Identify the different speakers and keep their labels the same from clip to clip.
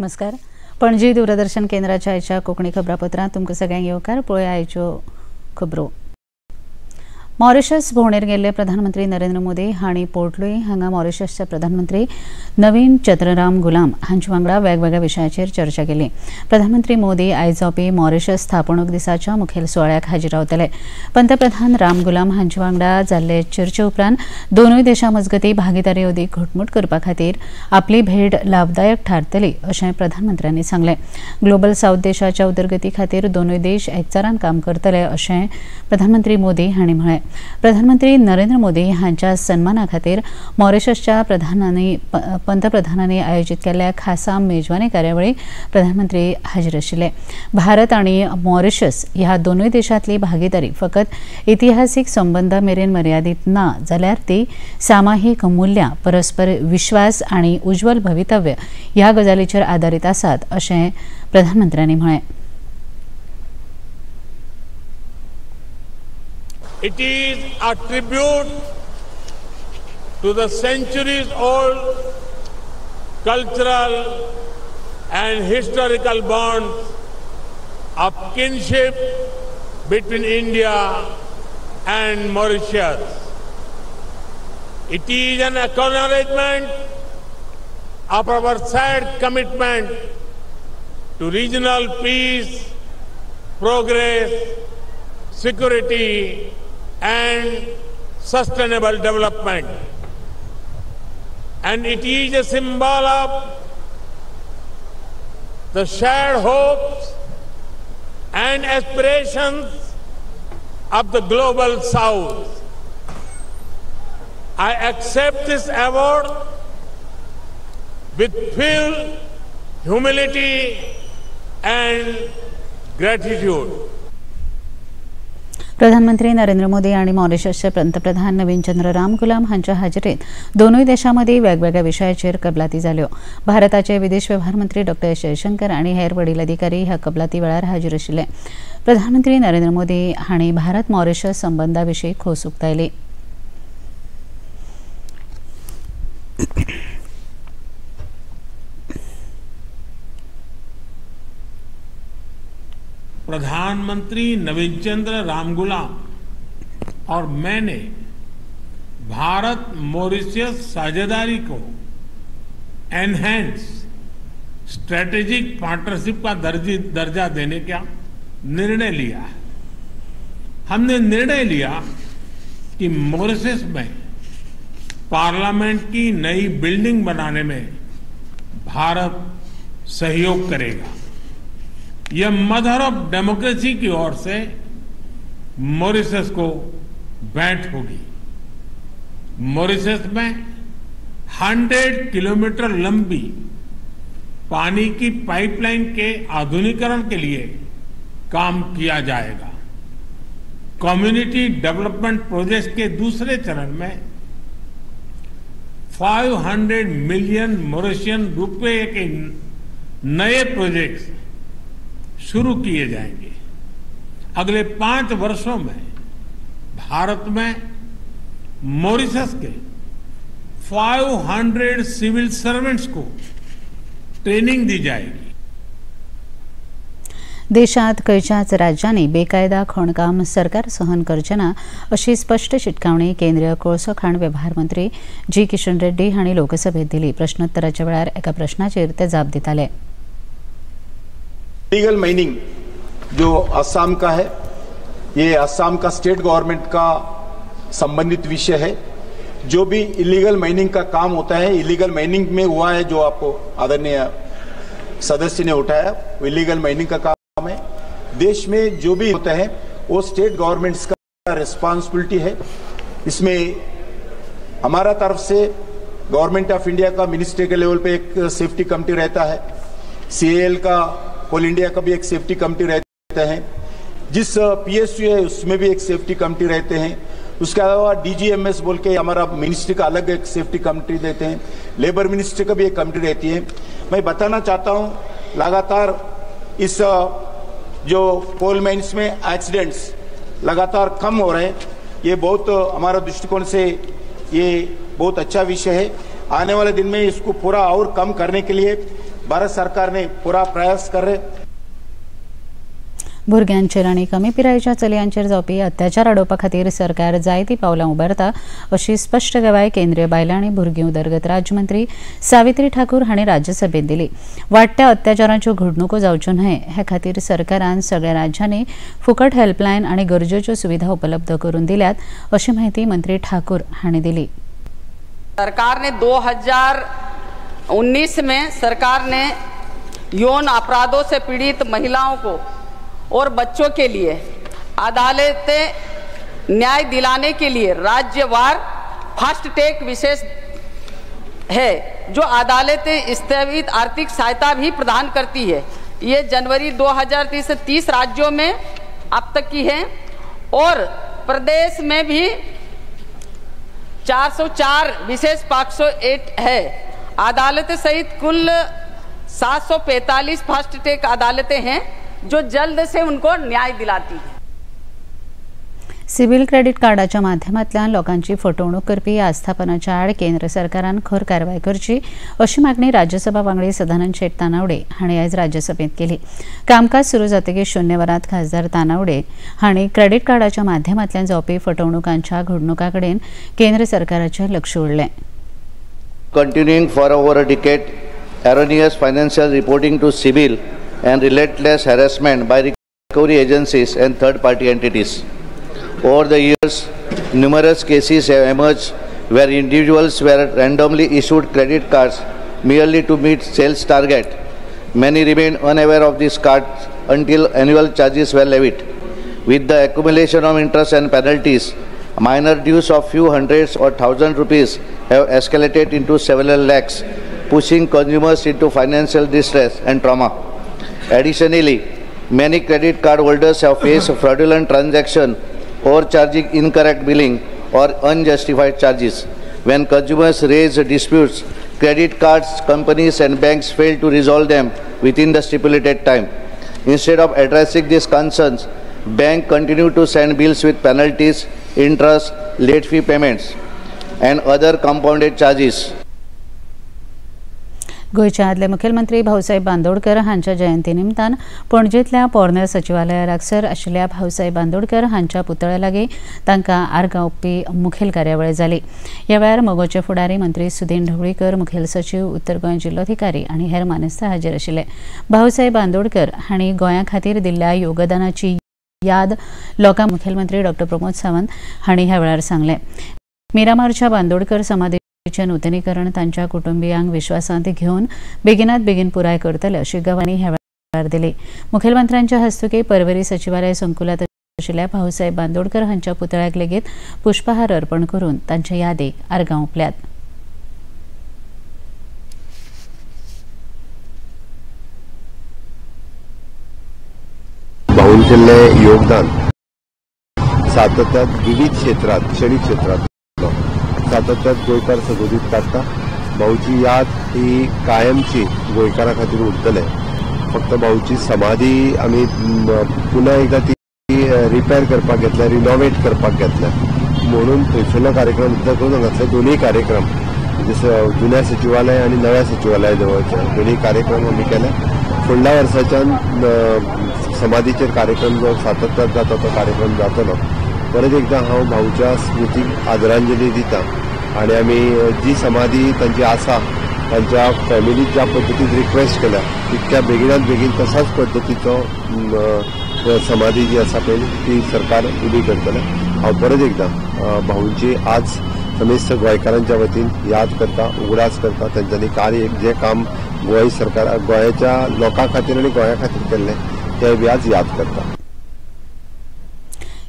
Speaker 1: नमस्कार. पणजी दूरदर्शन केंद्राच्या आयच्या कोंकणी खबरापत्रांत तुमकां सगळ्यांक येवकार. पळोवया आयच्यो खबरो. मॉरिशस भोंवडेर गेल्ले प्रधानमंत्री नरेंद्र मोदी हांणी पोर्ट लुई हांगा मॉरिशसचे प्रधानमंत्री नवीन चंद्रराम गुलाम हांचे वांगडा वेगवेगळ्या विशयाचेर चर्चा केली. प्रधानमंत्री मोदी आयज जावपी मॉरिशस स्थापणूक दिसाच्या मुखेल सुवाळ्याक हाजीर रावतले. पंतप्रधान राम गुलाम हांचे वांगडा जाल्ले चर्चे उपरांत दोनूय देशां मजगतीं भागीदारी अदीक घटमूट करपा खातीर आपली भेट लाभदायक थारतली अशें प्रधानमंत्र्यांनी सांगलें. ग्लोबल सावथ देशाच्या उदरगती खातीर दोनूय देश एकचारान काम करतले अशें प्रधानमंत्री मोदी हांणी म्हळें. प्रधानमंत्री नरेंद्र मोदी हांच्या सन्माना खातीर मॉरिशसच्या पंतप्रधानांनी आयोजीत केल्ल्या खासा मेजवानी कार्यावळीक प्रधानमंत्री हाजीर आशिल्ले. भारत आनी मॉरिशस ह्या दोनूय देशांतली भागीदारी फकत इतिहासीक संबंदा मेरेन मर्यादीत ना जाल्यार ती सामाहीक मूल्यां, परस्पर विश्वास आनी उज्ज्वल भवितव्य ह्या गजालीचेर आदारीत आसात अशें प्रधानमंत्र्यांनी म्हळें.
Speaker 2: It is a tribute to the centuries-old cultural and historical bonds of kinship between India and Mauritius. It is an acknowledgement of our shared commitment to regional peace, progress, security and sustainable development. And it is a symbol of the shared hopes and aspirations of the global South. I accept this award with full humility and gratitude.
Speaker 1: प्रधानमंत्री नरेंद्र मोदी आणि मॉरिशसचे पंतप्रधान नवीन चंद्र राम गुलाम हांच्या हाजेरीत दोनूय देशांमदीं वेगवेगळ्या विशयाचेर कबलाती जाल्यो. भारताचे विदेश वेव्हार मंत्री डॉ जयशंकर आनी हेर वडील अधिकारी ह्या कबलाती वेळार हाजीर आशिल्ले. प्रधानमंत्री नरेंद्र मोदी हांणी भारत मॉरिशस संबंदा विशीं खोस उक्तायली.
Speaker 2: प्रधानमंत्री नवीन चंद्र रामगुलाम और मैंने भारत मॉरिशस साझेदारी को एनहेंस स्ट्रेटेजिक पार्टनरशिप का दर्जा देने का निर्णय लिया है. हमने निर्णय लिया कि मॉरिशस में पार्लियामेंट की नई बिल्डिंग बनाने में भारत सहयोग करेगा. यह मदर ऑफ डेमोक्रेसी की ओर से मॉरिशस को भेंट होगी. मॉरिशस में 100 किलोमीटर लंबी पानी की पाइपलाइन के आधुनिकीकरण के लिए काम किया जाएगा. कम्युनिटी डेवलपमेंट प्रोजेक्ट के दूसरे चरण में 500 मिलियन मॉरिशियन रुपए के नए प्रोजेक्ट शुरू किए जाएंगे. अगले 5 वर्षों में भारत में मॉरिशस के 500 सिविल सर्वेंट्स को ट्रेनिंग दी जाएगी.
Speaker 1: देशात खंयच्याच राज्यांनी बेकायदा खणकाम सरकार सहन करचें ना अशी स्पश्ट शिटकावणी केंद्रीय कोळसो खाण वेव्हार मंत्री जी किशन रेड्डी हांणी लोकसभेत दिली. प्रश्नोत्तराच्या वेळार एका प्रश्नाचेर ते जाप दिताले.
Speaker 3: इलीगल माइनिंग जो असम का है, ये असम का स्टेट गवर्नमेंट का संबंधित विषय है. जो भी इलीगल माइनिंग का काम होता है, इलीगल माइनिंग में हुआ है जो आपको आदरणीय सदस्य ने उठाया, वो इलीगल माइनिंग का काम है. देश में जो भी होता है वो स्टेट गवर्नमेंट्स का रिस्पॉन्सिबिलिटी है. इसमें हमारा तरफ से गवर्नमेंट ऑफ इंडिया का मिनिस्ट्री के लेवल पे एक सेफ्टी कमेटी रहता है, सीएल का कोल इंडिया का भी एक सेफ्टी कमेटी रहते हैं, जिस पीएसयू है उसमें भी एक सेफ्टी कमेटी रहते हैं. उसके अलावा डीजीएमएस बोल के हमारा मिनिस्ट्री का अलग एक सेफ्टी कमेटी देते हैं, लेबर मिनिस्ट्री का भी एक कमेटी रहती है. मैं बताना चाहता हूँ लगातार इस जो कोल माइंस में एक्सीडेंट्स लगातार कम हो रहे हैं, ये बहुत हमारा दृष्टिकोण से ये बहुत अच्छा विषय है. आने वाले दिन में इसको पूरा और कम करने के लिए भारत सरकार ने पूरा प्रयास कर रहे।
Speaker 1: भुरग्यांचेर आनी कमी पिरायेच्या चलयांचेर जावपी अत्याचार आडोवपा खातीर सरकार जायती पावलां उबारता अशी स्पश्ट गवाय केंद्रीय बायलां आनी भुरगीं उदरगत राज्यमंत्री सावित्री ठाकूर हांणी राज्यसभेत दिली। वाडट्या अत्याचारांच्यो घडणुको जावच्यो न्हय हे खातीर सरकारान सगळ्या राज्यांनी फुकट हेल्पलायन आनी गरजेच्यो सुविधा उपलब्ध करून दिल्यात अशी माहिती मंत्री ठाकूर हांणी दिली।
Speaker 4: सरकार ने 2019 में सरकार ने यौन अपराधों से पीड़ित महिलाओं को और बच्चों के लिए अदालतें न्याय दिलाने के लिए राज्यवार फास्ट ट्रैक विशेष है जो अदालतें स्थगित आर्थिक सहायता भी प्रदान करती है। ये जनवरी 2030 से 30 राज्यों में अब तक की है और प्रदेश में भी 404 विशेष पॉक्सो एक्ट है। अदालतें सहित कुल 745 फास्ट ट्रैक अदालतें हैं जो जल्द से उनको न्याय दिलाती है।
Speaker 1: सिबिल क्रेडिट कार्डाच्या माध्यमांतल्यान लोकांची फटवणूक करपी आस्थापनाच्या आड केंद्र सरकारान खर कारवाय करची अशी मागणी राज्यसभा वांगडी सदानंद शेट तानावडे हांणी आयज राज्यसभेत केली। कामकाज सुरू जातकीर शून्य वरांत खासदार तानावडे हांणी क्रेडिट कार्डाच्या माध्यमांतल्यान जावपी फटवणुकांच्या घडणुकां कडेन केंद्र सरकाराचें लक्ष ओडलें।
Speaker 5: Continuing for over a decade, erroneous financial reporting to CIBIL and relentless harassment by recovery agencies and third-party entities. Over the years, numerous cases have emerged where individuals were randomly issued credit cards merely to meet sales target. Many remained unaware of these cards until annual charges were levied. With the accumulation of interest and penalties, minor dues of few hundreds or thousand rupees have escalated into several lakhs, pushing consumers into financial distress and trauma. Additionally, many credit card holders have faced fraudulent transactions, overcharging, incorrect billing, or unjustified charges. When consumers raise disputes, credit cards companies and banks fail to resolve them within the stipulated time. Instead of addressing these concerns, banks continue to send bills with penalties, interest, late fee payments, and other compounded charges.
Speaker 1: गोंयचे आदले मुखेलमंत्री भाऊसाहेब बांदोडकर हांच्या जयंती निमतान पणजेंतल्या पोरण्या सचिवालया लागसर आशिल्ल्या भाऊसाहेब बांदोडकर हांच्या पुतळ्या लागीं तांकां आर्गां ओंपपी मुखेल कार्यावळ जाली। ह्या वेळार मगोचे फुडारी मंत्री सुदीन ढवळीकर, मुखेल सचीव, उत्तर गोंय जिल्लोधिकारी आनी हेर मानेस्त हाजीर आशिल्ले। भाऊसाहेब बांदोडकर हांणी गोंया खातीर दिल्ल्या योगदानाची याद लोकांक मुखेलमंत्री डॉ प्रमोद सावंत हांणी ह्या वेळार सांगलें। मिरामारच्या बांदोडकर समाधी नूतनीकरण तांच्या कुटुंबियांक विश्वासांत घेवन बेगिनात बेगीन पुराय करतले अशी गवाही ह्या वेळार दिली। मुखेलमंत्र्यांच्या हस्तुकी परवरी सचिवालय संकुलात आशिल्ल्या भाऊसाहेब बांदोडकर हांच्या पुतळ्याक लेगीत पुष्पहार अर्पण करून तांच्या यादीक आर्गां ओंपल्यात।
Speaker 6: भाऊन केल्लें योगदान सातत्यात विविध क्षेत्रात, शैक्षणिक क्षेत्रात सातत्यात गोंयकार सदोदीत काडटा। भाऊची याद ही कायमची गोंयकारा खातीर उरतले। फक्त भाऊची समाधी आमी पुन्हा एकदा ती रिपेर करपाक घेतल्या, रिनोवेट करपाक घेतल्या, म्हणून थंयसरलो कार्यक्रम सुद्दां करून हांगासले दोनूय कार्यक्रम जसं जुन्या सचिवालय आनी नव्या सचिवालय जवळचे दोनूय कार्यक्रम आमी केले। फुडल्या वर्साच्यान समाधीचेर कार्यक्रम जो सातत्यात जाता तो कार्यक्रम जातलो। परत एकदा हांव भाऊच्या स्मृतीक आदरांजली दिता आनी आमी जी समाधी तांची आसा तांच्या फॅमिलीक ज्या पद्दतीन रिक्वेस्ट केल्या तितक्या बेगिनात बेगीन तशाच पद्दतीचो समाधी जी आसा पळय ती सरकार उबी करतले। हांव परत एकदा भाऊंची आज समेस्त गोंयकारांच्या वतीन याद करता, उगडास करता। तांच्यांनी कार्य जें काम गोंय सरकार गोंयाच्या लोकां खातीर आनी गोंया खातीर केल्लें तें बी आज याद करता।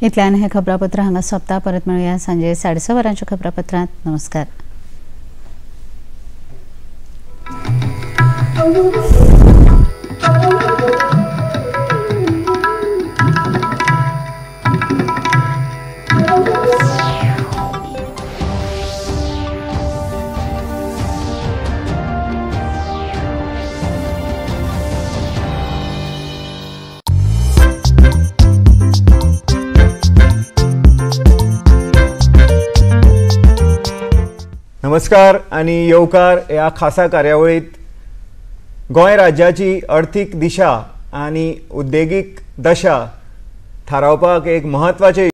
Speaker 1: इतल्यान हे खबरापत्र हांगा सोंपता। परत मेळुया सांजे 6:30 वरांच्या खबरापत्रांत। नमस्कार।
Speaker 7: नमस्कार आणि येवकार ह्या खासा कार्यावळीत। गोंय राज्याची अर्थीक दिशा आनी उद्देगीक दशा थारावपाक एक म्हत्वाचें